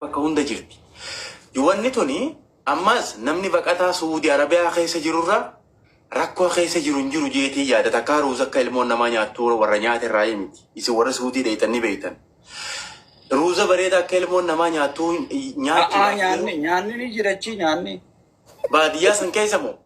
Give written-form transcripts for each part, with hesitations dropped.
Bakka hunda jirti. Wanni tuni ammas namni baqataa Suudi Arabiyaa keessa jirurra rakkoo keessa jiru hin jiru jeetii yaada. Takkaa ruuza akka ilmoon namaa nyaattu warra nyaate irraa miti. Isin warra Suudii dheeytan ni beektan. Ruuza bareeda akka ilmoon namaa nyaattu A'aa nyaachuudhaaf nyaanni nyaanni ni jirachi nyaanni. Baadiyyaa san keessa moo?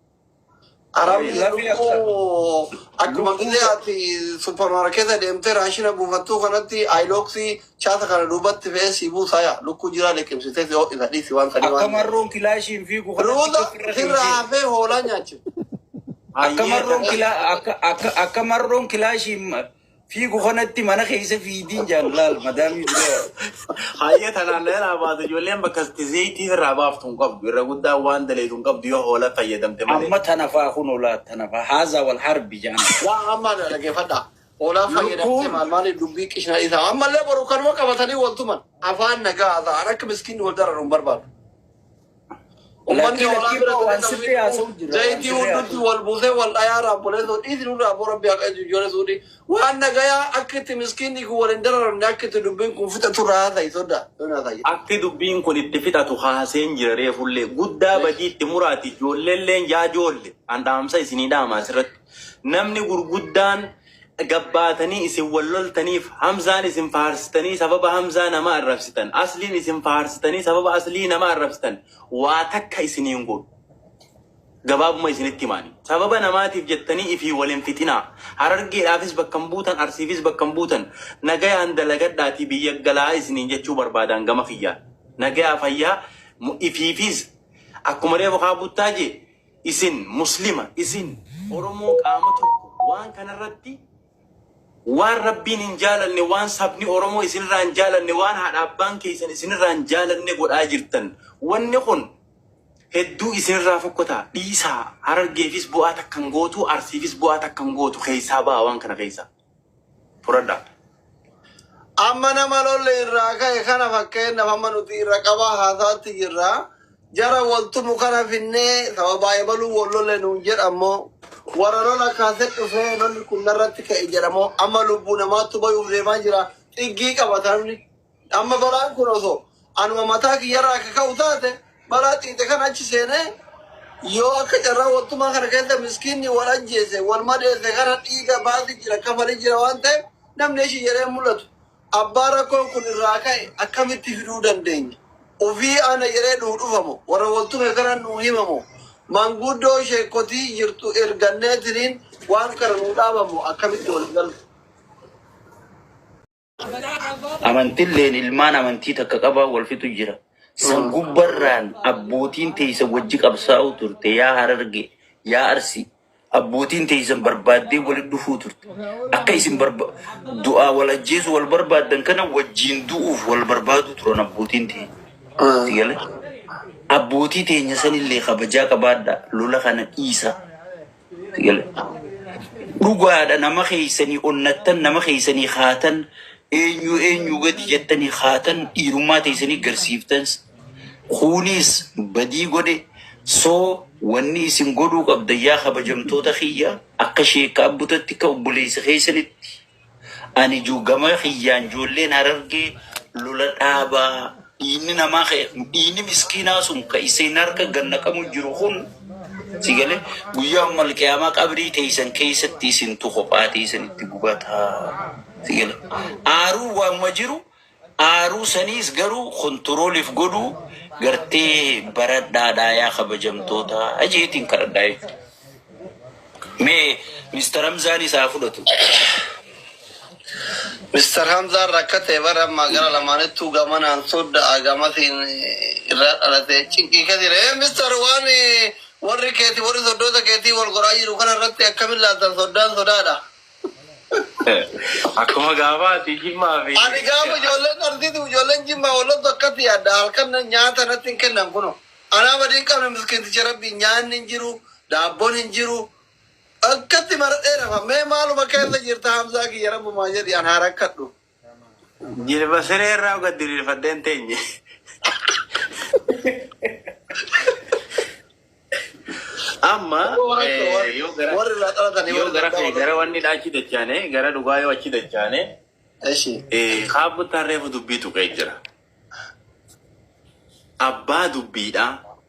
Arabni Lafi akka lukkuu akkuma lukkuu gisee ati suppermaarkeeta deemtee raashina buufattuu kanatti aayilooksii chaata kana duubatti fe'ee si buusaa yaa lukkuu jiraa liqimsitee si ho'isa dhiisi waan sanii akka waan marroon kilaashiin fiigu kanatti Ruuza ofirra sirra fiigee. hafee hoolaa nyaachifte. Akka Hayyee marroon takka. kilaa akka akka akka marroon kilaashiin fiigu kanatti mana keessa fiidiin jaallaal madaamii dura. Hayyee tanaan dheeraa baatu ijoolleen bakka itti zayitii irraa baaftu hin qabdu. Irra guddaa waan daleetu hin qabdu yoo hoola fayyadamte malee. Amma tana faa kun olaa tana faa haazaa wal harbi jaan. Yaa amma na dhaggeeffadha. Hoolaa fayyadamtee Lukkuun maal maaliif dubbii qishna isaa ammallee boru kanuma qabatanii wal tuman afaan nagaa ta'an akka miskiinni wal dararu hin barbaadu. Ummanni Lakkii hoolaa lakkii bira boo ture waan sirrii namni haasa'u jirra waan zayitii sirrii hundutti haasa'u. wal buusee wal dhayaa raabbolee sun dhiisi nurraa boo rabbi haqa ijoollee suudhi waan nagayaa akka itti miskiinni kun wal hin dararamne akka itti dubbiin kun fixatu irraa haasa'i sodaa yoon haasa'i. Akki dubbiin kun itti fixatu haaseen jira reefullee. Guddaa badii itti muraati ijoolleelleen yaa joolle. An dhaamsa isinii dhaama asirratti. Namni gurguddaan gabbaatanii isin wal loltaniif Hamzaan isin faarsitanii sababa Hamzaa nama arrabsitan. Asliin isin faarsitanii sababa aslii nama arrabsitan. Waa takka isiniin godhu. Gabaabuma isinitti himaani. Sababa namaatiif jettanii ifii wal hin fixinaa. Harargeedhaafis bakka hin buutan, Arsiifis bakka hin buutan. Nagayaan dalagadhaatii biyya galaa isiniin jechuu barbaadaan gama kiyyaa. Nagayaa fayyaa ifiifis akkuma reefu kaa buttaa jee isin muslima isin Oromoo qaama tokko waan kanarratti waan Rabbiin hin jaalanne, waan sabni Oromoo isinirraa hin jaalanne, waan haadha abbaan keessan isinirraa hin jaalanne godhaa jirtan. Wanni kun hedduu isinirraa fokkotaa dhiisaa. Harargeefis bu'aa takka hin gootu, Arsiifis bu'aa takka hin gootu. Keessaa ba'a waan kana keessaa. Fudhadhaa. Amma nama lolli irraa ka'e kana fakkeenyaaf amma nuti irra qabaa haasaatti jirra. Jara wal tumu kana finnee sababa ebaluu wal lolle nuun jedhamoo warra lola kaasee dhufee lolli kun narratti ka'e jedhamoo amma lubbuu namaattu bayuuf deemaa jira. Xiggii qaba namni. Amma balaan kun osoo anuma mataa kiyyarraa akka ka'u taate balaa xiixe kan achi seenee yoo akka carraa waltumaa kana keessa miskiinni wal ajjeese wal madeesse kana dhiiga baasii jira kafalii jira waan ta'eef namni ishii jedhee mul'atu. Abbaa rakkoon kun irraa ka'e akkamitti fiduu dandeenya? Ofii ana jedhee nuu dhufamo warra waltume kana nuu himamo manguddoo sheekotii jirtu erganneetiniin waan kana nuu dhaabamo akkamitti wal galu? Amantilleen ilmaan amantii takka qabaa wal fixu jira. San gubbarraan abbootiin teessan wajji qabsaa'uu turte yaa Hararge yaa Arsii. Abbootiin teessan barbaaddee walitti dhufuu turte. Akka isin barba du'aa wal ajjeesu wal barbaaddan kana wajjiin du'uuf wal barbaaduu turan abbootiin teenya. Si galee? Abbootii teenya sanillee kabajaa qabaadhaa lola kana dhiisaa. Si galee? Dhugaadha nama keessanii onnattan nama keessanii haatan eenyu eenyu gadi jettanii haatan dhiirummaa teessanii garsiiftan kunis badii godhe soo wanni isin godhuu qabdan yaa kabajamtoota kiyya akka sheekka abbutatti akka obboleessa keessanitti ani ju gama kiyyaan ijoolleen Harargee lola dhaabaa dhiinni namaa dhiinni miskiinaa sun ka isin harka gannaqamu jiru kun si galee guyyaa ummal qiyaamaa qabrii teessan keessatti isintu kophaa teessan itti gubataa si galee aaruu waanuma jiru aaruu saniis garuu kontirooliif godhuu gartee baradhaadhaa yaa kabajamtoota ajeetiin kadhadhaa jechuudha. Mee Mr. Hamzaan isaa fudhatu. Mr. Hamzaan rakkate bara ammaa gara lamaanittuu gamanaan sodda'a gamasiin irraa dhalate cinqii keessa jira. Ee Mr. waan warri keeti warri soddoota keetii wal godhaa jiru kana irratti akkamiin laaltan soddaan sodaadha. Akkuma gaafaati Jimmaa fi. Ani gaafa ijoolleen arsiitu ijoolleen Jimmaa walloltu akkatti yaadda halkan nyaata natti hin kennan kuno. Anaa badii hin qabne miskiinticha rabbii nyaanni hin jiru daabboon hin jiru akkatti maradhee rafa mee maaluma keessa jirta Hamzaa kiyya rabbumaa jedhi an haa rakkadhu. Jilba siree irraa gad diriirfadheen teenye. Amma yoo gara Warri irraa dhalatanii yoo warri gara gaddaa gara wanni dha achi dachaane gara dhugaa yoo achi dachaane Eshi. Kaabuttaan reefu dubbii tuqee jira. Abbaa dubbiidha.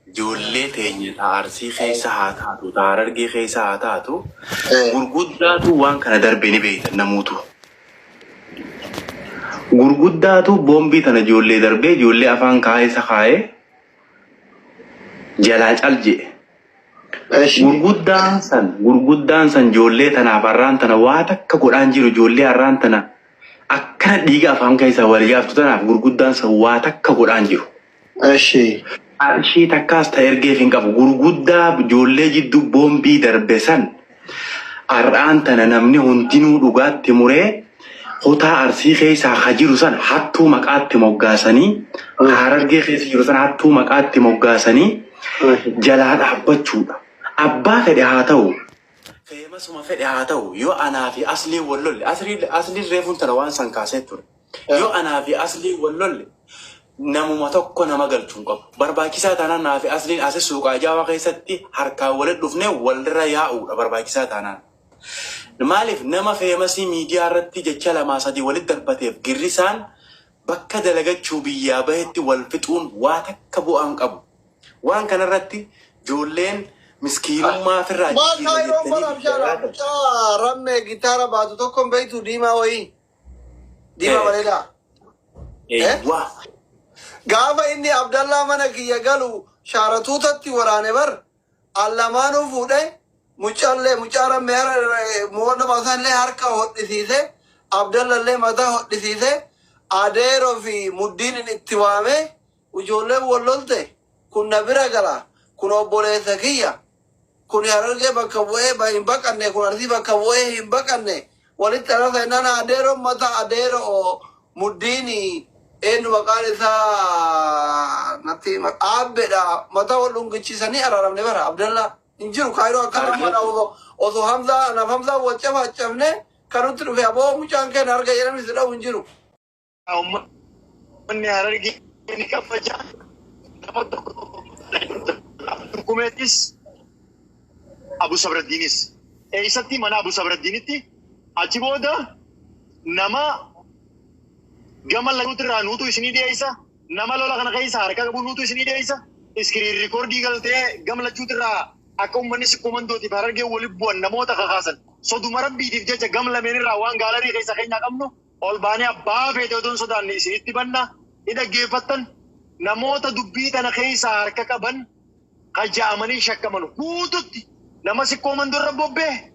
Ijoollee teenya ta Arsii keessa haa taatu, ta Harargee keessa haa taatu, gurguddaatu waan kana darbe ni beektan namuutu. Gurguddaatu boombii tana ijoollee darbee ijoollee afaan kaa'ee isa kaa'ee jalaa cal je'e. Gurguddaan san ijoollee tanaaf har'aan tana waa takka godhaan jiru. Ijoollee har'aan tana akkana dhiiga afaan keessaa wal yaaftu tanaaf gurguddaan san waa takka godhaan jiru. Qarshii takkaas ta ergeef hin qabu. Gurguddaa ijoollee jidduu boombii darbe san har'aan tana namni hundinuu dhugaatti muree kutaa Arsii keessaa ka jiru san hattuu maqaatti moggaasanii, Harargee keessa jiru san hattuu maqaatti moggaasanii jalaa dhaabbachuudha. Abbaa fedhe haa ta'u. Feemasuma fedhe haa ta'u, yoo anaa fi Aslii wal lolle, Asliin reefuun tana waan san kaasee ture. Yoo anaa fi Asliin wal lolle, namuma tokko nama galchuu hin qabu. Barbaachisaa taanaan naa fi Asliin asi suuqaa jaawaa keessatti harkaan walitti dhufnee walirra yaa'uudha barbaachisaa taanaan. Maaliif nama famous miidiyaa irratti jecha lamaa sadii walitti darbateef girrisaan bakka dalagachuu biyyaa bahetti wal fixuun waa takka bu'aan qabu. Waan kanarratti ijoolleen miskiinummaa ofirraa Maal jijjiirra kaayiroon jettanii bara biyya abshaara yaatan. Mucaa rammee gitaara baatu tokko hin beektu, diimaa wayii. Diimaa bareedaa. Eewwa. Gaafa inni Abdallaa mana kiyya galu shaaratuutatti waraane bar allamaanuu fuudhe, mucaallee mucaa rammee moonna baasanillee harka hodhisiise, Abdallallee mataa hodhisiise, adeeroo fi muddiin itti waame. Ijoolleen wal lolte kun na bira gala, kun obboleessa kiyya, kun Harargee bakka bu'ee hin baqanne, kun Arsii bakka bu'ee hin baqanne, walitti ararsa jennaan adeeroon mataa adeeroo muddiini eenyu maqaan isaa natti aabbeedha mataa wal dhungichiisanii araaramne. Bara Abdallaa hin jiru Kaayiroo akkana mana osoo Hamzaa anaaf Hamzaa wal cafaacafne kan nutti dhufe aboo mucaan keenya harka jedhamni si dha'u hin jiru. Uummanni Harargee ni kabaja. Nama tokko Kumeetis Abu Sabraddiinis. Eessatti? Mana Abu Sabraddiinitti. Achi booda nama gama lachuutirraa nuutu isinii dhiyeessa. Nama lola kana keessa harka qabu nuutu isinii dhiyeessa. Screen record galtee gama lachuutirraa akka uummanni Sikkoo-Mandootiif Harargee walitti bu'an namoota kakaasan. Soduma Rabbiitiif jecha gam lameen irraa waan gallery keessa keenyaa qabnu ol baanee abbaa feete otoo hin sodaanne isinitti banna, ni dhaggeeffattan. Namoota dubbii tana keessaa harka qaban kaja'amanii shakkaman guututti, nama Sikkoo Mandoo irra bobbee,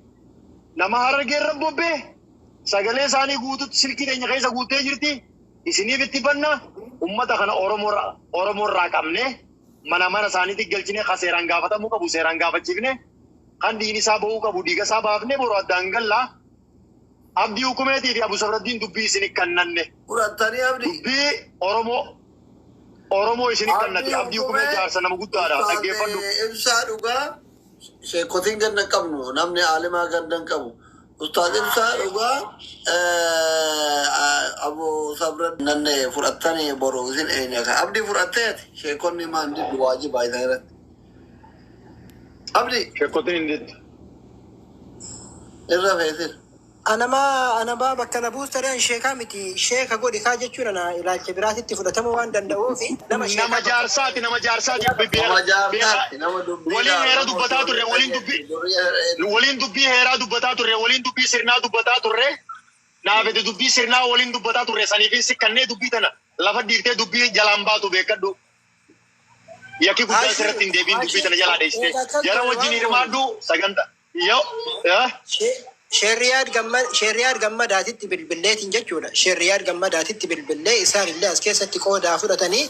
nama Harargee irra bobbee, sagalee isaanii guututti silkii keenya keessa guuttee jirti, isiniif itti banna. Ummata kana Oromoo irraa qabne mana mana isaaniitti galchine, ka seeraan gaafatamuu qabu seeraan gaafachiifne, kan dhiigni isaa bahuu qabu dhiiga isaa baafne, boru addaan gallaa. Abdii Hukumeetii fi Abu Sabraddiin dubbii isin kannanne. Fudhattanii, Abdii. Dubbii Oromoo isin kannate. Abdii Hukumee jaarsa nama guddaadha, dhaggeeffadhu. Ibsaa Dhugaa, sheekotiin ganda hin qabnu, namni aalimaa ganda hin qabu. Ustaaz Ibsaa Dhugaa, Abu Sabra nanne fudhattanii boru isin eenyu Abdii fudhatteeti sheekonni maan diddu waajibaa isan irratti. Abdii. Sheekotiin hin diddu. Irra feesin. Anamaa bakka na buustanii an sheekaa miti, sheeka godhi kaa jechuun ana ilaalcha biraatitti fudhatamuu waan danda'uufi nama sheekaa Nama jaarsaati, nama jaarsaati. Nama jaarsaati, nama dubbii Waliin heera dubbataa turre, waliin dubbii heeraa dubbataa turre, waliin dubbii sirnaa dubbataa turre. Naafete dubbii sirnaa waliin dubbataa turre saniifin sikkannee dubbii tana lafa dhiiftee dubbii jalaan baatu beekadhu. Yakki guddaan sirratti hin deebiin dubbii tana jalaa dheessite. Jara wajjin hirmaadhu sagantaa. Yoo Sheerriyaad Gammadaatitti bilbilleetiin jechuudha. Sheerriyaad Gammadaatitti bilbillee isaan illee as keessatti qoodaa fudhatanii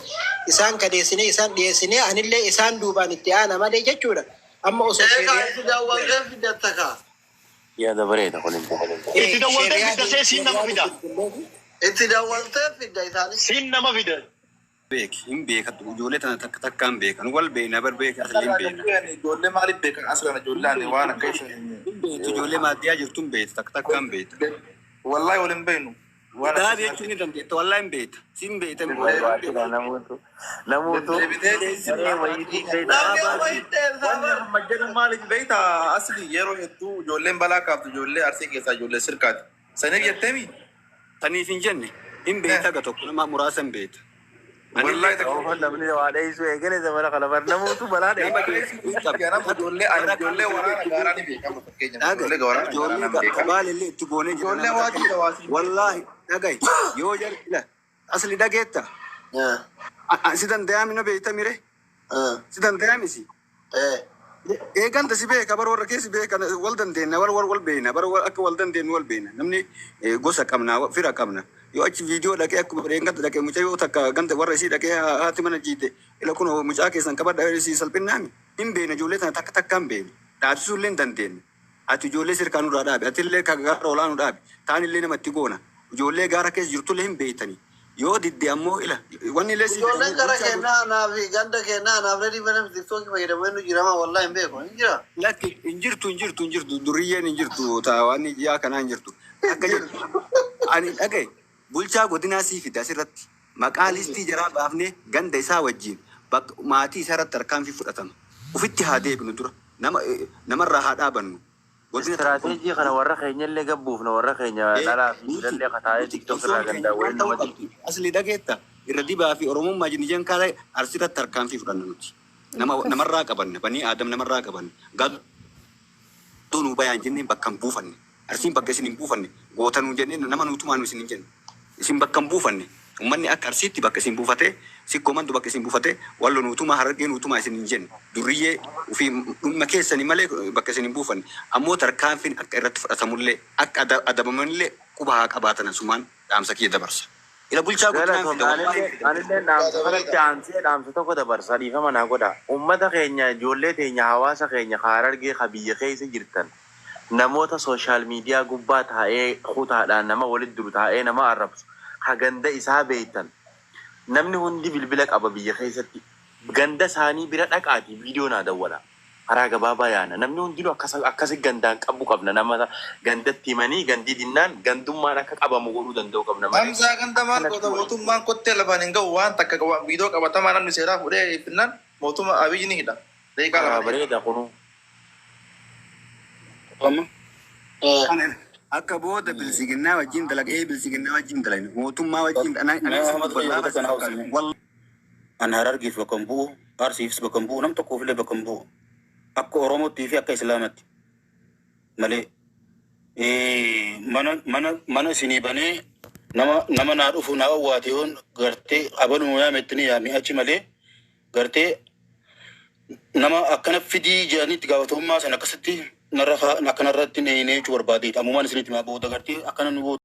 isaan kadeessinee isaan dhiyeessinee anillee isaan duubaan itti aana malee jechuudha. Amma osoo Eegaa Sheerriyaad itti daawwaltee fidatta kaa. Yaada bareeda kun. Itti dawwaltee fidda see siin nama fida. Itti daawwaltee fidda isaanis. Siin nama fida. Beek hin beekatu, ijoollee tana takka takkaan beekan, wal beekna bar, beek asli hin beekna. Ijoollee maaliif beekan? Aslan ijoollee ani waan akka isa Hin beektu, ijoollee maaddiyaa jirtu hin beektu, takka takkaan beekta. Wallahi wal hin beeknu. Waan Daa akka beektuu ni dandeetta, wallahi hin beekta. Sin beekta. Namoota namoota saree wayiitii Namni amma hin dheersaa Wanni bar. amma jedhu maaliif beekta? Asli yeroo hedduu ijoolleen balaa kaaftu ijoollee Arsii keessaa ijoollee sirkaati. Saniif jetteemi? Taniif hin jenne, hin beekta, ga tokko nama muraasa hin beekta. Anillee Wallahi takka. Oofa namni waa dheessuu eegale zamana kana bar namoota balaa Nama dheessuu. dheessuu hin qabu. Nama ijoollee ani ijoollee waraana gaaraa ni beekama fakkeenyaaf. Dhagaye Ijoollee waraana gaaraa ijoollee nan beeka. baalellee itti goonee jira Ijoollee nama waa takka. jira waa siin beeku. Wallaahi dhagaye yoo jal'ila asli dhageetta. Si danda'ami na beekta mire si danda'amisi. Eeganta si beeka bar warra keessi beeka wal dandeenya wal wal wal beekna bar akka wal dandeenyu wal beekna namni gosa qabna fira qabna yoo achi viidiyoo dhaqee akkuma eeganta dhaqee mucaa yoo takka ganda warra isii dhaqee haati mana jiite ila kun mucaa keessan qabadha isii salphinnaami hin beekna ijoollee tana takka takka hin beekna dhaabsisuu illee hin dandeenye ati ijoollee sirkaa nurraa dhaabi ati illee ka gaara olaanu dhaabi taan illee namatti goona ijoollee gaara keessa jirtullee hin beektani yoo didde ammoo ila wanni illee sii Ijoolleen fidamuu gara bulchaa kennaa anaa fi ganda kennaa anaaf ready banam TikTok fayyadamu inni jirama wallahi hin beeku hin jira. Lakki hin jirtu hin jirtu hin jirtu duriyyeen hin jirtu taa waan yaa kanaa hin jirtu. Akka jedhu ani dhagaye bulchaa godinaa sii fida asirratti maqaa listii jaraa baafnee ganda isaa wajjin bakka maatii isaa irratti tarkaanfii fudhatama. Ufitti haa deebinu dura nama namarraa haa dhaabannu. Godina tokko Istiraateejii kana warra keenya illee gabbuufna warra keenya dhalaa fi nuti dhiirallee kataa'ee nuti TikTok irraa qabsoon keenya gandaa maal waliin ta'uu nama qabdi? Asli dhageetta irra dibaa fi oromummaa jenni jan kaala arsirratti tarkaanfii fudhanna nuti. Nama namarraa qabanne banii aadam namarraa qabanne. Gaddoo nuu bayaan jenneen bakka hin buufanne. Arsiin bakka isin hin buufanne. Goota nuu jenneen nama nuutumaa nu isin hin jenne. Isin bakka hin buufanne. Ummanni akka Arsiitti bakka isin buufatee, Sikkoo Mandu bakka isin buufatee, Wallo nuutumaa, Harargee nuutumaa isin hin jenne. Durriyyee ufii dhumma keessani malee bakka isin hin buufanne. Ammoo tarkaanfiin akka irratti fudhatamullee, akka adabamanillee quba haa qabaatan asumaan dhaamsa kiyya dabarsa. Ila bulchaa godinaan Galatoom fida wallaahi anillee fida. anillee dhaamsa Yaada kanatti bareeda. aansee dhaamsa tokko dabarsa dhiifama naa godha. Ummata keenya ijoollee teenya hawaasa keenya ka Harargee ka biyya keessa jirtan namoota social media gubbaa taa'ee kutaadhaan nama walitti duru taa'ee nama arrabsu ka ganda isaa beektan namni hundi bilbila qaba biyya keessatti ganda isaanii bira dhaqaatii viidiyoo naa dawwalaa karaa gabaabaa yaana namni hundinuu akkas akkasi gandaan qabu qabna nama gandatti himanii gandii dinnaan gandummaan akka qabamu godhuu danda'u qabna malee Hamzaa ganda maal akkanatti goota walitti mootummaan kottee lafaan hin ga'u waan takka qaba viidiyoo qabatamaa namni seeraa fuudhee finnaan mootummaa Abiyyi ni hidha. Daqiiqaa karaa lama ni hidha. bareeda kunuu. Amma Ana akka booda bilisiginnaa wajjin dalagee bilisiginnaa wajjin dalagna mootummaa wajjin ana nama isin Ahmad dubbadha Fayyoo lafa kana isin hawsine. wallaahi. An Harargeef bakka hin bu'u, Arsiifis bakka hin bu'u, nam tokkoof illee bakka hin bu'u. Akka Oromootti fi akka Islaamatti malee mana mana mana isinii banee nama nama naa dhufu naa owwaate yoon gartee abaluma yaametti ni yaame achi malee gartee nama akkana fidii jedhanii itti gaafatamummaa sana akkasitti narra akkanarratti hin eeyinee jechuu barbaadeeti. Ammumaan isinitti himaa booda gartee akkana nu